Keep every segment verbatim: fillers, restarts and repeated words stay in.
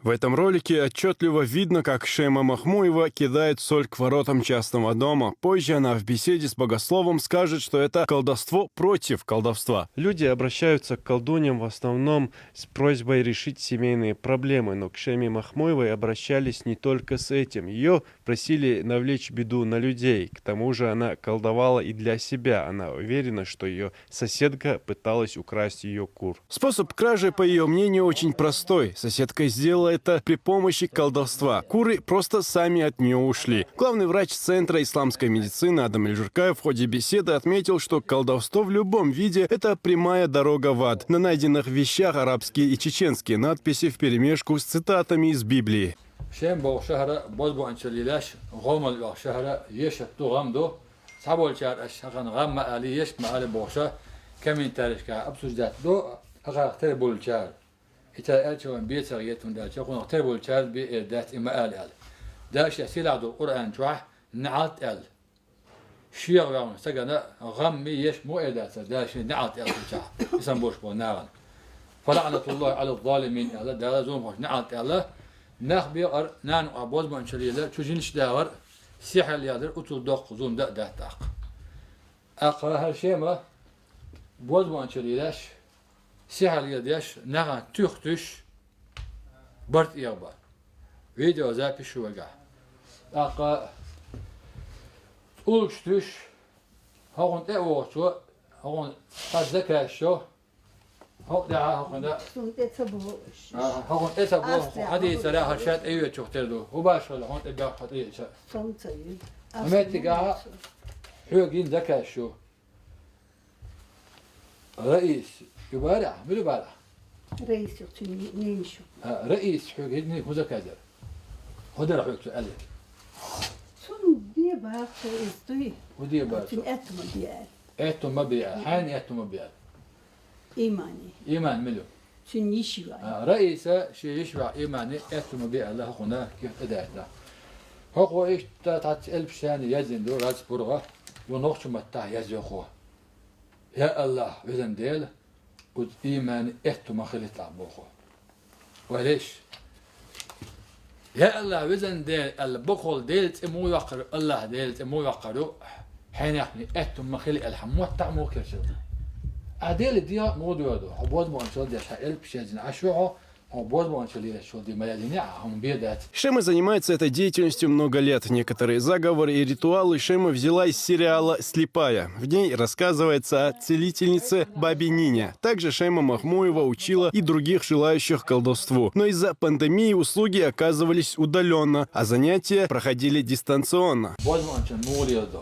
В этом ролике отчетливо видно, как Шема Махмуева кидает соль к воротам частного дома. Позже она в беседе с богословом скажет, что это колдовство против колдовства. Люди обращаются к колдуньям в основном с просьбой решить семейные проблемы, но к Шеме Махмуевой обращались не только с этим. Ее просили навлечь беду на людей. К тому же она колдовала и для себя. Она уверена, что ее соседка пыталась украсть ее кур. Способ кражи, по ее мнению, очень простой. Соседка сделала это при помощи колдовства. Куры просто сами от нее ушли. Главный врач Центра исламской медицины Адам Эльжуркаев в ходе беседы отметил, что колдовство в любом виде — это прямая дорога в ад. На найденных вещах арабские и чеченские надписи вперемешку с цитатами из Библии. Шем боху шахьар бозбуанчалла лелаш, гӀомал йолу шахьар, ешат ду, гӀам ду. Цхьаболчара аша хӀокхунна гӀам ма али, ешат ма али бохуш, комментарийшкахь обсуждать до, хӀокхарах тера болчара. И цара аьлча вайн бецагӀа еза, хӀунда аьлча кхунах тера болчара бен эр дац и ма али аьлла. Дала шен сийлахь долу Къуръан чохь неӀалт аьлла. Шех ваьхначу стагана гӀам-м, ешат-м эр дацара, Дала шен неӀалт аьлла цу чохь, и санна болуш болу нахана. «Фа лаънатуллахи Ӏала ззалимин» аьлла, Дала зуламхошна неӀалт аьлла. Нах бекъар, нана юкъахь бозбуанчалла лелар, чу жинаш дахар, сихьр лелар, оцул доккха зулам дан а дац тӀаккха. ТӀаккха хӀара Шема бозбуанчалла лелаш, сихьр леладеш, нахана туьха туьйсуш, барт эгӀабан. Видеозапись ю вайгахь. ТӀаккха цӀулгаш туьйсуш, хӀокхунна тӀе а вогӀучо, хӀокхунна цхьа заказ йо, хӀокху тӀехь хӀокхунна, Цунна тӀе ца бохуш. А, хӀокхунна тӀе ца боху, Ас хьан дийцара, хьан ша тӀеоьцуш тера ду. ХӀун баш хила, хьуна тӀе бехк хьан тӀеоьцу. Цунна ца йина. Ас Меттигахь хьоьга йина заказ ю. Раис, ю бара, мила бара? Раис ю, цуьнан ненаш ю. А, Раис хьоьга йина, хӀун заказ яра? ХӀун дара хьоьга цо аьлла? Цунна де бара цо иза дуй. ХӀун де бара цо? Цуьнан аьтту ма бе аьлла. Аьтту ма бе аьлла. Хьайна аьтту ма бе аьлла? Имани. Иман мила ю? Цуьнан йиш ю. А, Раиса шен йиш ваьхьа Имани аьтту ма бе аьлла, хӀокхунна кехат тӀедаьхкина. ХӀокхо иштта цхьацца элпаш шайна яздина ду, рац бургӀа, ю нохчийн маттахь язйо хӀокхо. Я АллахӀ, везан Дела, оцу Имани аьтту ма хилийта боху. Вай леш. Я АллахӀ, везан Дела, аьлла, бакъахула Делан цӀе муха йоккхур ю, АллахӀ Делан цӀе муха йоккхур ю, хьенехний аьтту ма хила аьлла, хьан мотт а муха керчира? Ахь Деле дегӀ а муха доьду? Хьо бозбуанчалла деш, хьан элпаш яздина Ӏаш ву хьо, хьо бозбуанчалла лелаш волу де ма яздинехь, хьуна бен дац. Шема занимается этой деятельностью много лет. Некоторые заговоры и ритуалы Шема взяла из сериала «Слепая». В ней рассказывается о целительнице Бабе Нине. Также Шема Махмуева учила и других желающих колдовству. Но из-за пандемии услуги оказывались удаленно, а занятия проходили дистанционно. Бозбуанчалла муха леладо?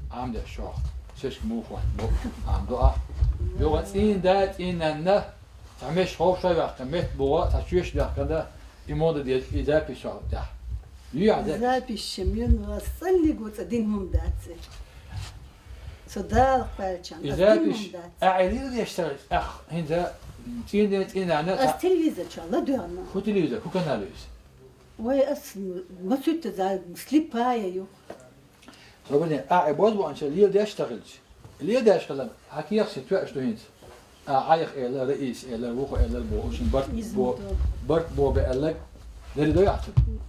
Ӏамадеш шух. Шишка муха хӀотта бу? Ӏамадо ахь. Юха цӀийнан да, цӀийнан нанна, цхьа меш ховша ваьккхина, метта буху, цхьа чоьш баьккхина, и муха дан деза, и запись чохь тӀехь. Юй ахь запись? Запись шен муьйна вац, цӀанлиг ву цӀа дина хӀума дац и. Со Дала кхоьллинчарна, и ас дина запись хӀума дац. Ахь леладеш ца хилча, ахь хӀинца цӀийнан да, цӀийнан нанна, ас цхьа телевизор чохь ладоьгӀна. ХӀун телевизор, хӀун канал ю иза? Вай, ас ма цуьтта за, слепая ю. Собарне, ахь и бозбуанчалла леладеш ца хилча, леладеш хиларна, хьан кехат шен тоьаш ду хӀинца? Ахь Ӏайха элира, Раис элира, вукхо элира боху, шун барт бо-, барт бо бе аьлларг, дерриг дой ахь цунна?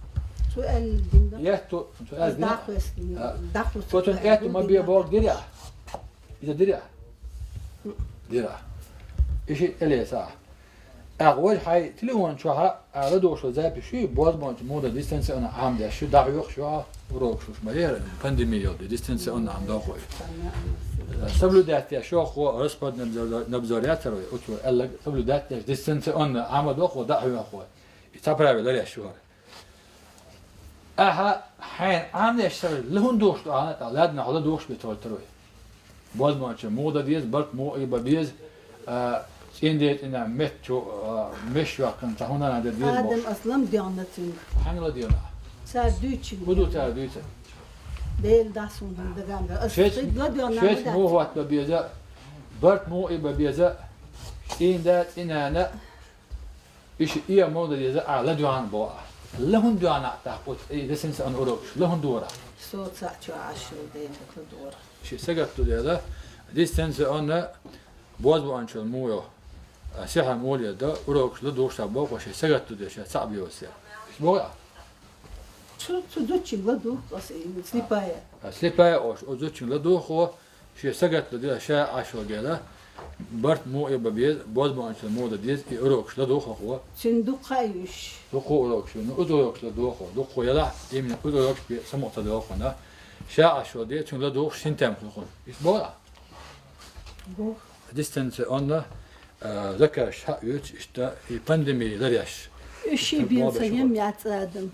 Цо аьлла дина ду. Етту, цо аьлла дина? ДӀахоьстина, а, дӀахоьстина. Цо цунна аьтту ма бе бохург дира ахь? Иза дира ахь? Дира ахь. И шиъ тӀелеца ахь. Ахь важа хьайн телефон чохь а ладугӀуш запись ю, бозбуанчалла муха дан дистанционно Ӏамадеш ю, дӀахьоьхуш ю, урокаш уьш ма яра, пандеми йолу, дистанционно Ӏамадо хьо. Соблюдать деш ю хьо, Роспотребнадзор яцара вай, оцо аьлларг соблюдать деш, дистанционно Ӏамадо хьо, дӀахьоьху хьо. И цхьа правило ларъеш ю хӀара. Ахьа хьайна Ӏамадеш ца хилча, ла хӀунда дохуш ду ахьа, тӀаккха ладнахь ладугӀуш бен толтур вай. Бозбуанчалла муха дан деза, барт муха бан беза, а, цӀийнан да, цӀийнан нанна метта чу, а, меш йоккхина цхьа хӀума дан деза бохуш. Адам ас ладоьгӀна цуьнга. Хьанга ладоьгӀна? Цара дуьйцина. ХӀун ду цара дуьйцина? Дела дас хӀума хӀума дагам дар. Ас шеч, ладоьгӀна шеч ма дац. Муха хӀотта бан беза, барт муха бан беза, цӀийнан да, цӀийнан нанна, и шиъ а муха дан деза, ахь ладоьгӀна боху ахь. Ла хӀунда доьгӀна ахь тӀаккха оцу, и дистанционно урокаш, ла хӀунда дора ахь? Со цхьаъ чу Ӏаш йолу дела ладора. Шиъ сагатду дела, дистанционно бозбуанчалла муха йо? А сихьар муха леладу, урокаш ладугӀуш цхьа боху, шен сагатду деш, цхьаъ бевсар. Иш боху а? Цу, цу зудчуьнга ладугӀу аса, слепая. А, слепая ош, о зудчуьнга ладугӀу хьо, шен сагатду деш, ша Ӏаш вагӀа гела, барт муха бан беза, бозбуанчалла муха дан деза, и урокаш ладугӀу хьо. Цуьнан дуккха а юьш. Дуккха урокаш ю, ну, узу урокаш ладугӀу хьо, дуккха яла, именно узу урокаш бе самукъа ца догӀу хьуна. Ша Ӏаш вагӀа де, цуьнга ладугӀуш синтем хир хьуна. Иш боху а? Бу. Дистанционно, э, заказ хьаоьцу иштта и пандеми ларъеш. Уьш шиъ бен ца ем яц адам.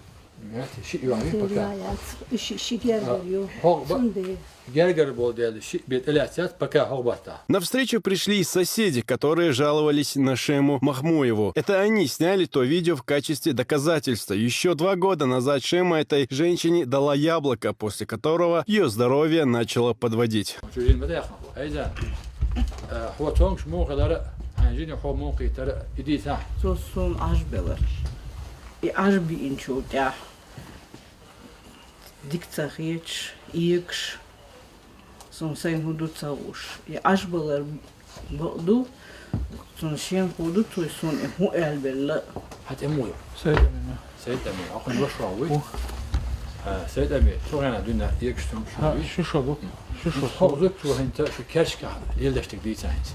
Яц, шиъ ю хьуна пока. Яц. Уьш шиъ, шиъ гергара ю. А, хьо ба-, цундела. Гергара болу дела шиъ бен тӀелаьцна яц, пока хьо баттахь. На встречу пришли и соседи, которые жаловались на Шему Махмуеву. Это они сняли то видео в качестве доказательства. Еще два года назад Шема этой женщине дала яблоко, после которого ее здоровье начало подводить. Чужин ма даьхна хьо, хьайза. Э, хьо цомгуш муха хилара, хьайн жине хьо муха кхийтара, и дийцахь. Цо суна Ӏаж белара. И Ӏаж биъначул тӀаьхьа дика ца хеташ, эгаш, суна сайн хӀун ду ца хууш. И Ӏаж балар бакъ ду, цунна шен хӀун ду, цо суна и хӀун аьлла белла. Хьан тӀе муха ю? Сайн тӀе ма ю. Сайн тӀе ма ю. Ахуна ваша вуй? Ву. А, сайн тӀе ма ю. Цу хенахь дуьйна эгаш цомгуш вуй? Ши шо ду. Ши шо. ХӀокху зудчо хӀинца шу керчкахь леладеш дерг дийцахь хӀинца.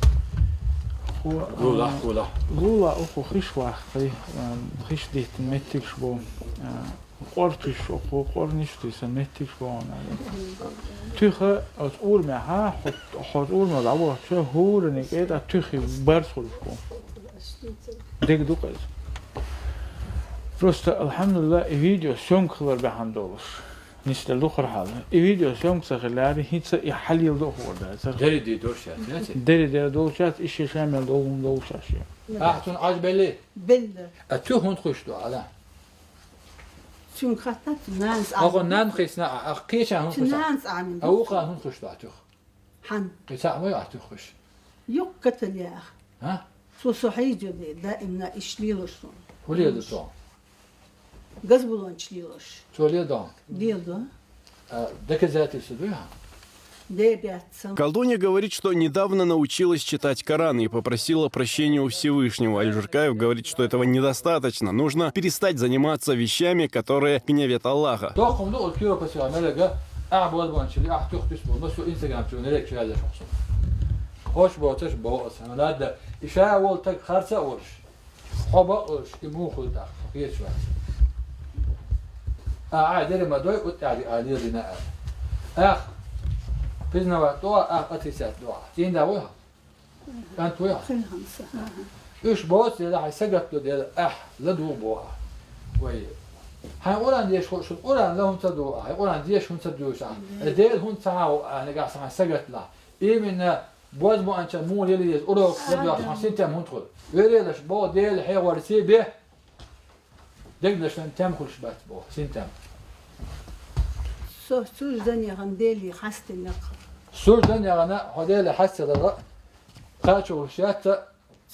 Хьо, лулахь, а, лулахь. Лулахь, оха хиш ваккхий, а, хиш диттина меттигаш бу, а, къор туьйсуш оха, къор ниш туьйсу меттигаш бу хьуна. Туьха оцу урамехь, хьо, хьо оцу урамехь дӀавахча, хӀоранна кӀе тӀе туьхий барз хуьлуш бу. Дерг ду-кх иза. Просто, алхьамдулиллахӀ, и видео съёмка хилар бахьана долуш. Нисделла ду хӀара хьал. И видео съёмка ца хиларе, хӀинца и хьал леладо хӀора дацара. Дерриг де долуш яц, яц? Дерриг де долуш яц, и шен ша мел долу хӀума долуш яц шен. Ахьа цунна Ӏаж белли? Белла. А туьха хӀунда хуьйсуш ду ахьа? Цуьнга хаттар, цуьнан нанас Ахьа Ӏамийна. Нанна хийцина, а, а кхечарна хӀунда хуьйсуш? Цуьнан нанас Ӏамийна. А вукхарна хӀунда хуьйсуш ду ахьа туьха? Хьан? Кхин цхьаъ ма ю ахьа туьха хуьйсуш? Юккъе тан яха. А? Цо со хьийзо де, даимна иштта лелош суна. ХӀун леладо цо? Газбалонча лелош. Цо леладо? Леладо. А доказательства дуй хьан? Де баьццал. Колдунья говорит, что недавно научилась читать Коран и попросила прощения у Всевышнего. Аль-Журкаев говорит, что этого недостаточно. Нужно перестать заниматься вещами, которые гневят Аллаха. Доккхум ду оцу киро пасига мелага, ахьа бозбуанчалла, ахьа туьха туьса бу, массо Instagram чу, нерек чу яздеш хьокху суна. Хош боцуш боху аса, ладда, и ша волу таг харца а волуш. Хьо бакъ а волуш, и муха хуьлу тӀаккха, хьо кхеташ вац. А, Ӏай дерриг ма дой, утӀаьхьа а лелийна аьлла. Ах, признавать до, ах, отрицать до. ЦӀийнда вуй хьо? КӀант вуй хьо? Кхин хӀинца, аха. Уьш боцу дела, хьайн сагатду дела, ахь, ладугӀу боху ахь. Вай. Хьайн Къуръан деша хууш, Къуръан ла хӀунда ца дугӀу ахь? Хьайн Къуръан деша хӀунда ца дуьйшу ахь? Э, Дела хӀунда ца хьаху ахь, нагахь санна хьайн сагатла? Именно бозбуанчалла муха лела деза урокаш ладоьгӀна хьан синтем хӀунда хуьлу? Верелаш боху Дела хьехорций бе, дегнашна тем хуьлуш бац боху, синтем. Со сужданехана Деле хьастинарг. Сужданехана хьо Деле хьастинарг кхачо шаьтта,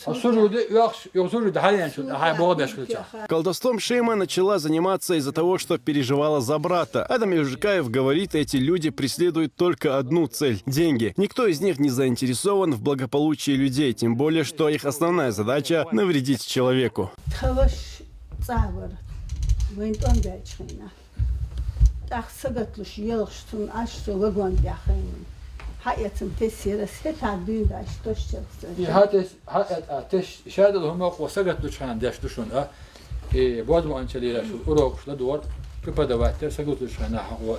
хьо сужуде оьхуш, юха сужуде хьаеанчул тӀаьхьа боху беш хилча. Колдовством Шема начала заниматься из-за того, что переживала за брата. Адам Ильжикаев говорит, эти люди преследуют только одну цель — деньги. Никто из них не заинтересован в благополучии людей, тем более, что их основная задача — навредить человеку. Тхаваш цӀа вара, вайн тӀом баьлча хенахь. ТӀаккха сагатлуш елхаш цунна Ӏаш со вагон тӀехь хенахь. Хьаэцна тесера, сетахь дуьйна даьлча тосчалц. И хьатес-, хьаэцна тес-, шадала хӀума кхо сагатлучхьана деш ду шуна, а? И бозбуанчаллера шу урокаш ладогӀар, преподаватель сагатлучхьана хьахо,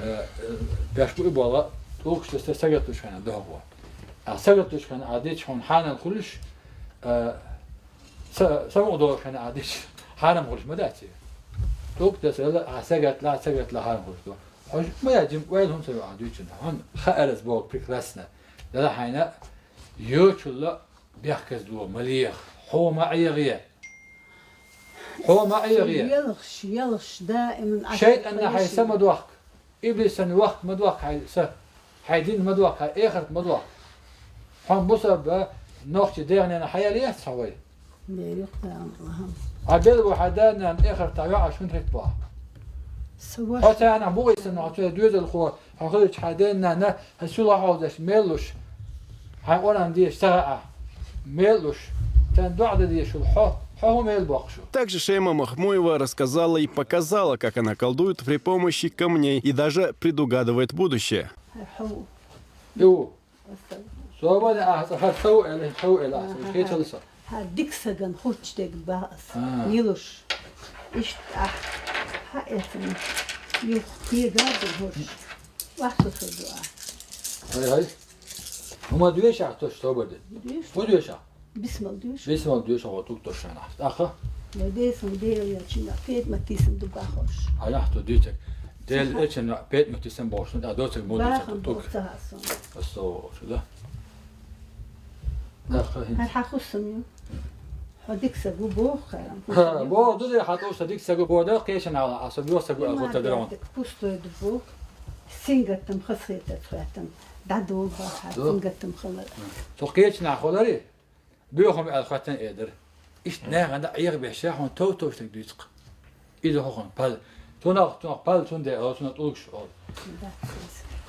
э, э, беш бу и болла, тӀулгаш тесса сагатлучхьана дохо. А сагатлучхьана а дечхьана хьанал хуьлуш, э, Са-, самукъа долуш хьуна а дича, хьарам хуьлуш ма дац и. ТӀулг тасарла, а сагатла, а сагатла хьарам хуьлуш ду. Хьуьш ма яа, жима ойла хӀунда ца ю ахьа дуьйцина? Хьуна хаарца боху прекрасно. Дала хьайна йочулла бехказло ма леха. Хьо ма ӀегӀе. Хьо ма ӀегӀе. Елхаш, елхаш, даиман Ӏаш. ШайтӀанна хьайн са ма дохка. Иблисан вахка ма дохка хьайн са, хьайн дин ма дохка, хьайн эхарт ма дохка. Хьуна бусалба нохчи дегӀнена хьаяла яц хьо вай? Берриг а Дала. Хьан бел бу хьан да-нана эхартахь йоӀаш хӀунда хӀитта боху? Хьо царнах бу гӀийсана, хьо цу доьзалхо, хьо хилча хьан да-нана, хьан суьлхьа хьовзаш мел луш, хьайн Къуръан деша ца хаьа, мел луш, Тан дуӀа де дезаш хьо, хьо хӀун мел боккхуш. Также Шейма Махмуева рассказала и показала, как она колдует при помощи камней и даже предугадывает будущее. Хьо. Ю. Собар ахь цӀа хьо сов эле, сов эле ахь. Аха, хетал со. Хьа дика саган хуч дег баъас. А. Нилуш. Ишт ахь. Хьа эцна. Ю, кегадин хуч. Вахту хурду а. Хай, хай. ХӀума дуьйш ахь тос собар де. Дуьйш? ХӀун дуьйш ахь? Бисмал дуьйш? Бисмал дуьйш, хьо тук тошана. Аха. Я десам, дел я чина, пет матисам дуба хош. Аяхь ту дитек. Дел эчен пет матисам бошна, да доцек модусек. Бахан тук. Бохца сон. Асо, да. Аха. Хар хахусам ю. Хьо дика сагу бох харам. Ха, бо, ду де хату са дика сагу бо да, кешен ала, аса бо сагу ала, хота дрон. Пустой ду бо. Сингаттам хасхетат хатам. Да долба ха, сингаттам хала. Ту кешна холари? Буьйхам аьлла хоттан эдар. Ишт нагӀана Ӏеха беш, хьуна тов-товш таг дуьйцукх. Иза хӀокхун пал. Цунах, цунах пал, цун де, о, цунах тӀулгаш, о.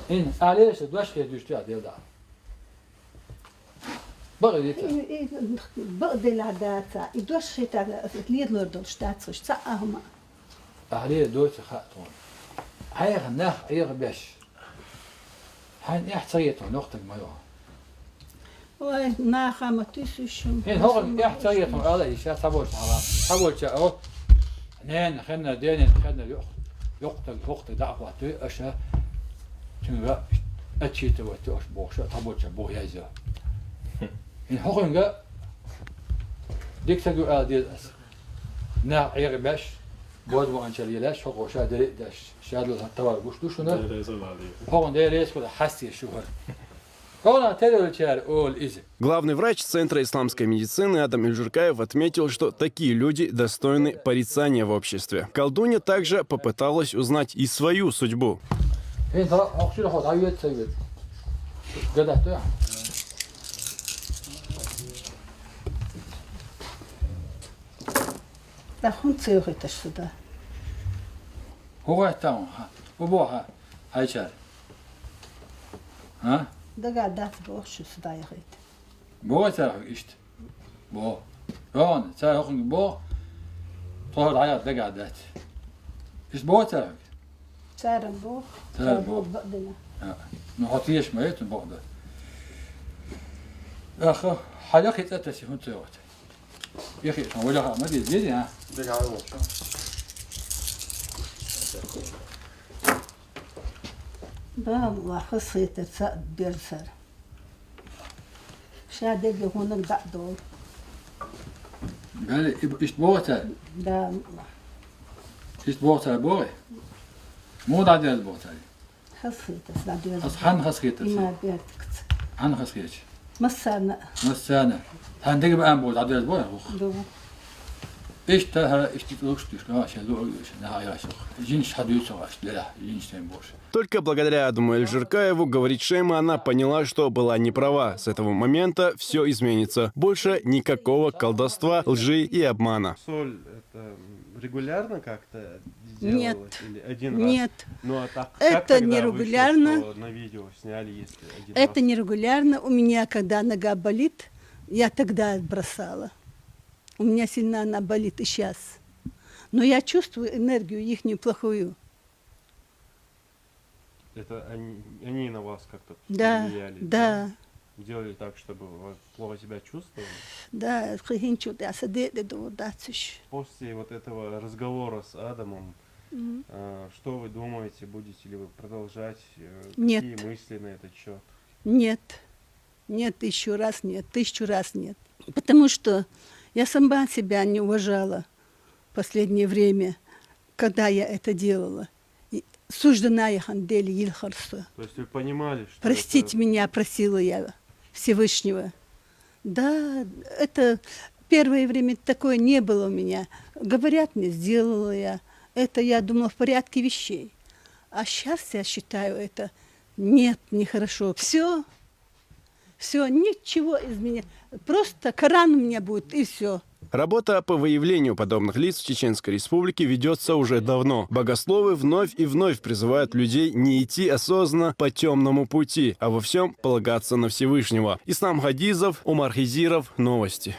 Ин, алеша, дош хе дуьш тя дел да. Бакъ дита. И, и, бакъ дела даца. И дош хе та, лир лор долш дац, ца ахма. Ахьле дойту хаьттон. Хьеха нах Ӏеха беш. Хьайн эхь ца етон, нохтаг ма йо. Ой, наха ма туьсуьшум. Хин хӀокхун эхь ца етон, ала иша, цхьаболча хьала. Цхьаболча, о. Нен, хенна, денен, хенна, йох-, йохтаг, хохтаг, дӀа а хӀоттуй, аша. Цуьнга отчитывать, ош бохуша, цхьаболча боху язйо. Хин хӀокхуьнга дика ца гу ала деза аса. Нах Ӏеха беш, боз ваанчал елаьш, хӀокхо ша дерриъ а деш, ша дала товар гуш ду шуна. Дерриза вали. ХӀокхун дерриза хӀуна хьастийша шу хӀара. ХӀокхунах тедалчара олу иза. Главный врач Центра исламской медицины Адам Эльжуркаев отметил, что такие люди достойны порицания в обществе. Колдунья также попыталась узнать и свою судьбу. Хин та хьокхуьра хьо дӀаведа ца веда. Гадатта. ТӀаккха хӀунда ца йохуьйташ сюда? ХӀун гӀоьттам хьан? ХӀун боху хьан? Хьайчара? А? Дага дац боху шу сюда яхийта. Боху цара хьуьга иштта? Боху. Рона, цара хӀокхуьнга боху, тхо хӀара дӀаяхьа дага дац. Иштта боху цара хьуьга? Цара боху. Цара боху. Бакъдина. А. Ну, хьо теша ма яйту боху дан. Аха, хьан яхийта тӀе тесси хӀунда ца йохуьйту? Яхи, сан валя хаа ма деза, деза, а? Деза, а, вот. Да, ма хасхетар ца берзар. Ша дерриге хӀуннаг дӀа а долу. Гаьлли, и-, иштта боху цара? Да. Иштта боху цара, боху? Муха дӀадерза боху цара? Хасхетас дӀадоьрзу. Хас-, хьанна хасхетар? Има бертакца. Хьанна хасхеташ? Массарна. Массарна. Хьан дага баам бо дӀадоьрзу бо хӀух? Ду. Иштта хӀара, иштта луш туьш, а, шен луъу, шен наха яшух. Жинаш хьадуьйцу ваш, дера, жинаш тем бош. Только благодаря Адаму Эльжиркаеву, говорит Шейма, она поняла, что была не права. С этого момента все изменится. Больше никакого колдовства, лжи и обмана. Соль, это, м, регулярно как-то делалось? Нет. Или один раз? Нет. Ну, а так, как тогда вышло, что на видео сняли, если один раз? Это нерегулярно. У меня, когда нога болит, я тогда бросала. У меня сильно она болит и щас. Но я чувствую энергию ихнюю плохую. Это они, они на вас как-то повлияли, да? Да, да. Сделали так, чтобы вы плохо себя чувствовали? Да, хи-, хинчу да, садеде ду дациш. После вот этого разговора с Адамом, а, что вы думаете, будете ли вы продолжать, э, какие мысли на этот счёт? Нет. Нет, тысячу раз нет, тысячу раз нет. Потому что я сама себя не уважала в последнее время, когда я это делала. И суждена я хан дели йилхарса. То есть вы понимали, что... Простите меня, просила я Всевышнего. Да, это первое время такое не было у меня. Говорят мне, сделала я. Это я думала в порядке вещей. А щас я считаю это, нет, нехорошо. Всё, всё, ничего из меня. Просто Коран у меня будет, и всё. Работа по выявлению подобных лиц в Чеченской Республике ведётся уже давно. Богословы вновь и вновь призывают людей не идти осознанно по тёмному пути, а во всём полагаться на Всевышнего. Ислам Хадизов, Умар Хизиров, Новости.